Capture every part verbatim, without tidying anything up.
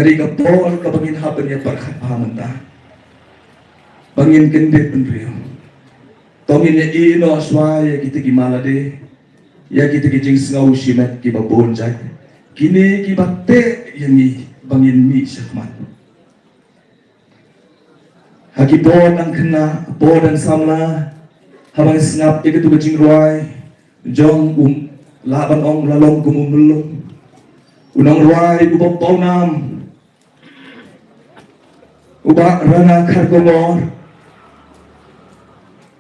Ka dei ka por kaba ngin hap ban ïa pyrkhat bha mynta, ba ngin kyndit bynriew. To ngin ïa ïehnoh shuwa ïa kita ki malade, ïa kita ki jingsngew shimet kiba bun jait, kine kiba teh ïa ngi ba ngin mih shakhmat. Ha ki por dang khynnah, por dang samla, haba ngi sngap ïa katu ka jingrwai jong u, lah ban ong, la long kum u myllung, u nongrwai uba pawnam, u Bah Ranga Kharkongor,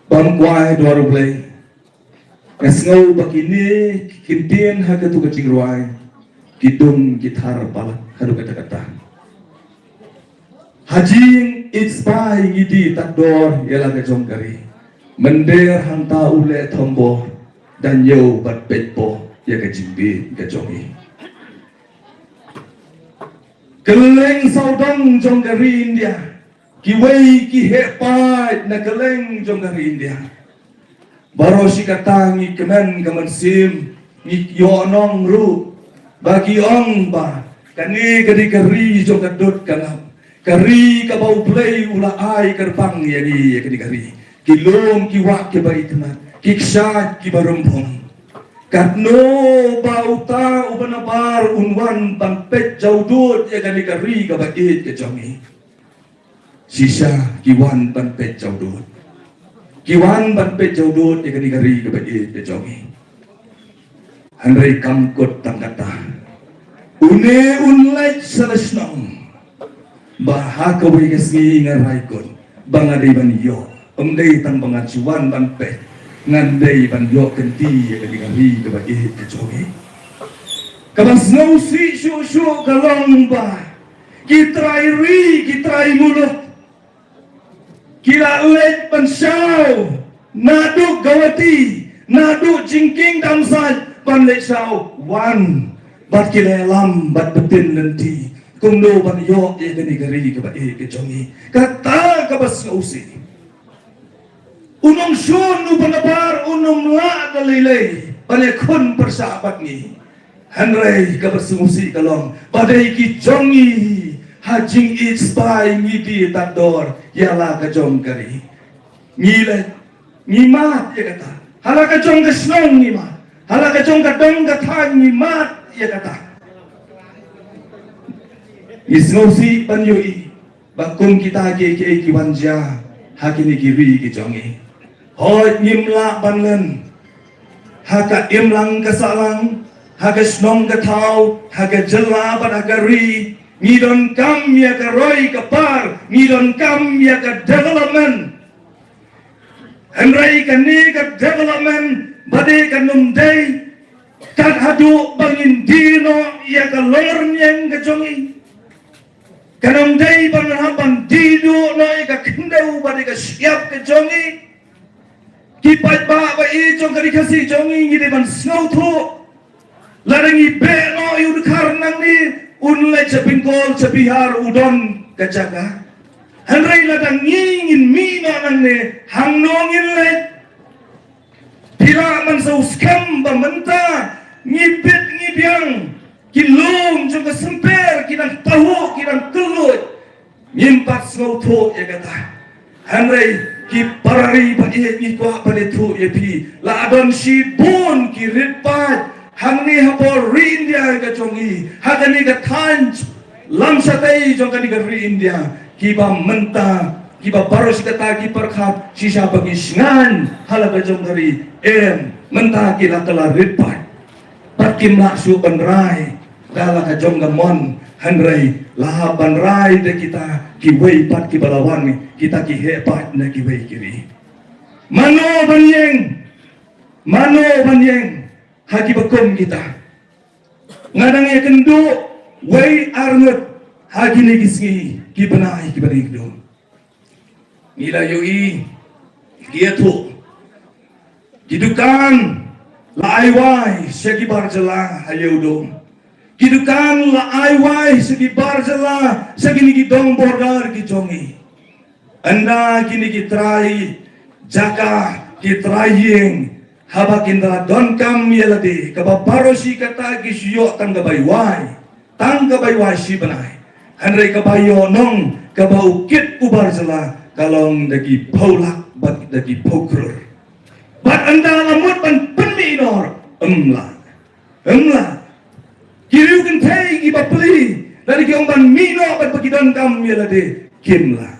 bam kwai dwar U Blei. Nga sngew ba kine ki ktien ha katu ka jingrwai ki dung ki thar palat haduh katta katta. Ha jingïeit spah ngi die tad dor ïa la ka jong ka ri. Mynder hangta u leh thombor, dang ïoh bad peit bor ïa ka jingbieit ka jong ngi. Kylleng sawdong jong ka ri India, kiwei ki heh paid na kylleng jong ka ri India. Baroh shi katta ngi kmen ka mynsiem, ngi ïoh nong ruh, ba ki ong ba kane ka dei ka ri jong ka dud ka ngap, ka ri kaba U Blei u la ai kyrpang ïa ngi, ïa kane ka ri. Ki lum ki wah kiba itynnad, ki kshaid kiba rymphang. Katno ba uta uba nabar un wan ban peit jawdud ïa kane ka ri kaba ïeit ka jong ngi. Shisha ki wan ban peit jawdud. Ki wan ban peit jawdud ïa kane ka ri kaba ïeit ka jong ngi. Hynrei kam kut tang kata. Une un leit sha la shnong. Ba ha kawei ka sngi nga rai kut ba nga dei ban ïoh. Ym dei tang ba nga shu wan ban peit. Ngan dei ban ïoh kynti ïa kane ka ri kaba ïeit ka jong ngi. Kaba sngewsih shuh shuh ka long ba ki trai ri, ki trai muluk, ki la leit ban shaw naduh Guwahati, naduh jingkieng dam sait ban leit shaw wan bad ki la ïalam bad btin lynti kumno ban ïoh ïa kane ka ri kaba ïeit ka jong ngi. Kata kaba sngewsih. U nongshun uba nabar un ym lah da lei lei ban ïakhun pyrshah bad ngi. Hynrei kaba sngewsih ka long ba dei ki jong ngi, ha jingïeit spah ngi die tad dor ïa la ka jong ka ri. Ngi leh, ngi mad ïa kata. Ha la ka jong ka shnong ngi mad. Ha la ka jong ka dong ka thaiñ ngi mad ïa kata. Ngi sngewsih ban ïohi ba kum kita kiei kiei ki wan jia ha kine ki ri ki jong ngi. Hooid, ngim lah ban len ha ka imlang ka sahlang, ha ka shnong ka thaw, ha ka jylla bad ha ka ri. Ngi donkam ïa ka roi ka par, ngi donkam ïa ka development. Hynrei kane ka development ba dei kan ym dei kat haduh ba ngin die noh ïa ka longrynieng ka jong ngi. Kan ym dei ba ngan hap ban die duh noh ïa ka khyndew bad ïa ka shyiap ka jong ngi. Ki paidbah ba ïeit jong ka ri Khasi jong ngi, ngi dei ban sngewthuh. Lada ngi beh noh ïa u dkhar nangne, un leit sha Bengal, sha Bihar, u don ka jaka. Hynrei lada ngi ngin mih noh nangne, hangno ngin leit? Phi lah ban sngewskhem ba mynta ngi bit ngi biang, ki lum jong ka symper ki dang pahuh, ki dang kylluid. Ngim pat sngewthuh ïa kata. Hynrei ki para ri ba ïeit, ngi kwah ban ïathuh ïa phi, la don shibun ki rit paid hangne hapoh ri India ka jong ngi, ha kane ka thaiñ lam shatei jong kane ka ri India, kiba mynta, kiba baroh shi katta ki pyrkhat shisha ba ki shngaiñ ha la ka jong ka ri, em, mynta ki la kylla rit paid. Bad kim lah shuh ban rai da la ka jong ka mon, hynrei la hap ban rai da kita kiwei pat kiba la wan, kita ki heh paid na kiwei ki ri. Mano ban ïeng, mano ban ïeng ha kiba kum kita? Nga dang ïakynduh wei ar ngut ha kine ki sngi, ki bnai kiba dang ïakynduh. Ngi la ïohi, ngi ïathuh, ki dukan la ai wai sha ki bar jylla ha Ïewduh. Ki dukan la ai wai sha ki bar jylla, sha kine ki dong border ki jong ngi. Ynda kine ki trai jaka, ki trai ïing, haba kin da donkam ïa lade, kaba baroh shi katta ki shu ïoh tang ka bai wai, tang ka bai wai shi bnai. Hynrei kaba ïoh nong, kaba u kit u bar jylla, ka long da ki phew lak bad da ki phew klur. Bad ynda la mut ban pynmih noh, ym lah. Ym lah. Ki riew kynthei kiba pli, lada ki ong ban mih noh bad ba ki donkam ïa lade, kim lah.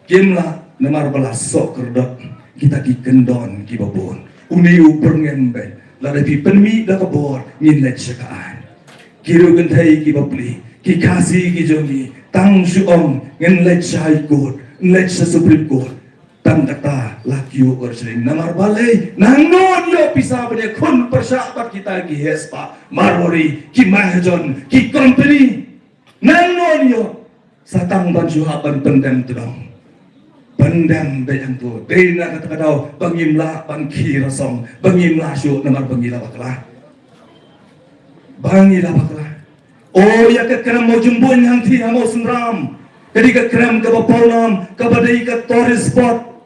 Kim lah, namar ba la soh kordor kita ki kyndon kiba bun. Une u pyrngem beit, lada phi pynmih da ka bor, ngin leit sha ka aiñ. Ki riew kynthei kiba pli, ki Khasi ki jong ngi, tang shu ong, ngin leit sha High Court, ngin leit sha Supreme Court. Tang kata la kiew orjring, namar balei, nangno ïoh pisa ban ïakhun pyrshah bad kita ki heh spah, Marwari, ki mahajon, ki company. Nangno ïoh, sa tang ban shu hap ban pyndem tdong. Pyndem beit hangto, dei na kata ka daw ba ngim lah ban khie rasong, ba ngim lah shuh namar ba ngi la bakla. Ba ngi la bakla. O, ïa ka krem Mawjymbuin hangthie ha Mawsynram, ka dei ka krem kaba pawnam, kaba dei ka tourist spot.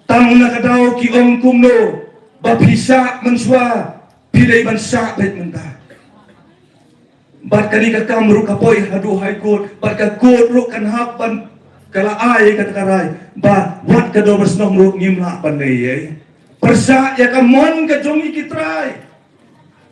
Tang na ka daw ki ong kumno, ba phi shah mynshuwa, phi dei ban shah beit mynta. Bad kane ka kam ruh ka poi haduh High Court, bad ka court ruh kan hap ban, ka la ai kata ka rai ba wat ka Dorbar Shnong ruh ngim lah ban leh ei. Pyrshah ïa ka mon ka jong ngi ki trai.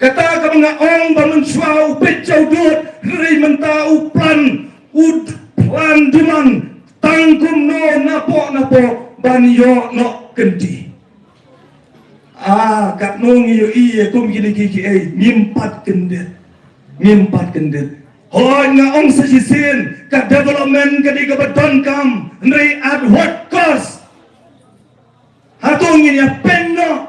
Kata kaba nga ong ba mynshuwa u peit jawdud, hynrei mynta u plan, u plan demand, tang kumno napoh napoh ban ïoh noh kynti. Ah, katno ngi ïohi ïa kum kine kiei kiei, ngim pat kyndit. Ngim pat kyndit. Hooid, nga ong sa shisien, ka development ka dei kaba donkam, hynrei at what cost? Hato ngin ïa pynnoh?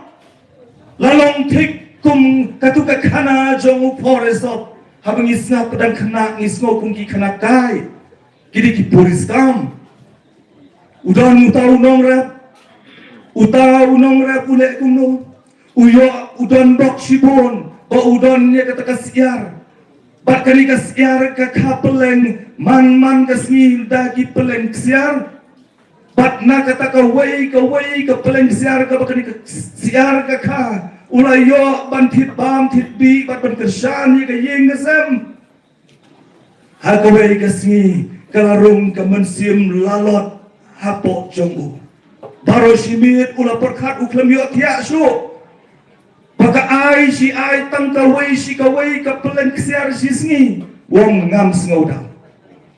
La long thik kum katu ka khana jong u forester. Haba ngi sngap dang khynnah ngi sngew kum ki khana kai. Ki dei ki puriskam. U don uta u nongrep. Uta u nongrep u leh kumno? U ïoh, u don bok shibun. Ba u don ïa kata ka syiar. Bad kane ka syiar ka kha pylleng man man ka sngi da ki pylleng ksiar. Bad na kata kawei kawei ka pylleng ksiar kaba kane ka syiar ka kha, u la ïoh ban thied bam thied bih bad ban kyrshan ïa ka ïing ka sem. Ha kawei ka sngi ka la rung ka mynsiem lalot hapoh jong u. Baroh shi miet u la pyrkhat u khlem ïoh thiah shuh. Ba ka ai shi ai tang kawei shi kawei ka pylleng ksiar shi sngi. U ong ngam sngewdang.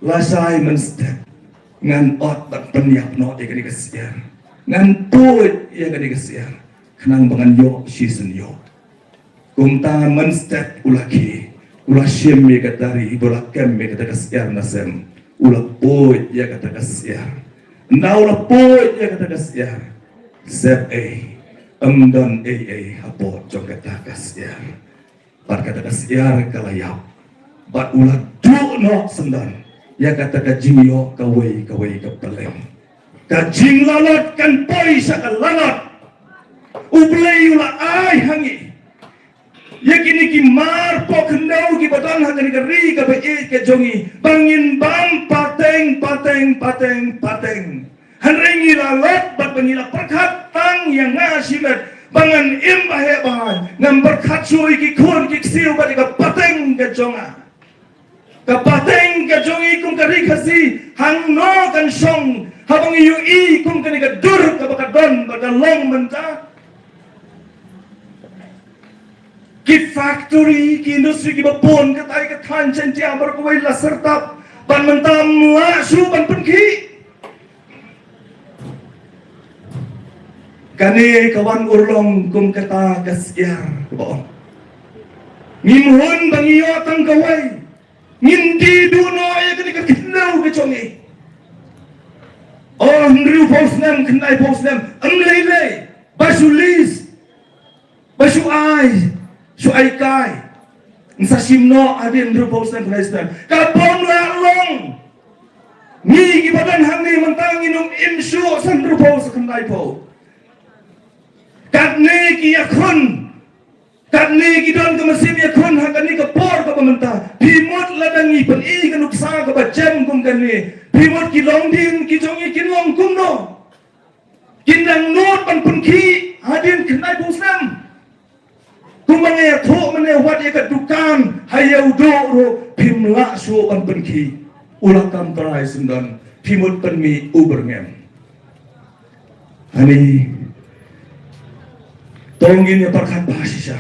Lashai mynstep ngan ot ban pynïap noh ïa kane ka syiar. Ngan puid ïa kane ka syiar. Khnang ba ngan ïoh shisien ïoh. Kumta mynstep u la khie, u la shim ïa ka tari, u la kem ïa kata ka syiar na sem, u la puid ïa kata ka syiar. Ynda u la puid ïa kata ka syiar, sep ei, ym don ei ei hapoh jong kata ka syiar. Bad kata ka syiar ka la ïap. Bad u la duh noh syndon ïa kata ka jingïoh kawei kawei ka pylleng. Ka jinglalot kan poi sha ka lalot. U Blei u la ai ha ngi ïa kine ki mar poh khyndew kiba don ha kane ka ri kaba ïeit ka jong ngi ba ngin bam pateng pateng pateng pateng. Hynrei ngi la leh bad ba ngi la pyrkhat tang ïa nga shimet ba ngan im ba heh ba haiñ, ngam pyrkhat shuh ïa ki khun ki ksiew bad ïa ka pateng ka jong nga. Ka pateng ka jong ngi kum ka ri Khasi hangno kan shong haba ngi ïohi kum kane ka dur kaba ka don bad ka long mynta. Ki factory, ki industry kiba bun katai ka thaiñ Jaintia baroh kawei la syrtap ban mynta ym lah shuh ban pynkhih. Kane ka wan urlong kum kata ka syiar kaba ong. Ngim hun ba ngi ïoh tang kawei. Ngin die duh noh ïa kane ka khyndew ka jong ngi. Oh, hynriewphew snem, khyndaiphew snem, ym lei lei ba shu lease. Ba shu ai, shu ai kai. Ngin sa shim noh hadien hynriewphew snem, khyndai snem. Ka bym lah long. Ngi kiba don hangne mynta ngin ym im shuh sa hynriewphew sa khyndaiphew. Katne ki ïakhun. Katne ki don ka mynsiem ïakhun ha kane ka por kaba mynta. Phi mut lada ngi pyni ka nuksa kaba jem kum kane, phi mut ki longdien ki jong ngi kin long kumno? Kin dang nud ban pynkhih hadien khyndaiphew snem. Kumba nga ïathuh mynne, wat ïa ka dukan ha Ïewduh ruh phim lah shuh ban pynkhih. U la kam trai syndon, phi mut pynmih u byrngem. Ani, to ngin ïa pyrkhat bha shisha.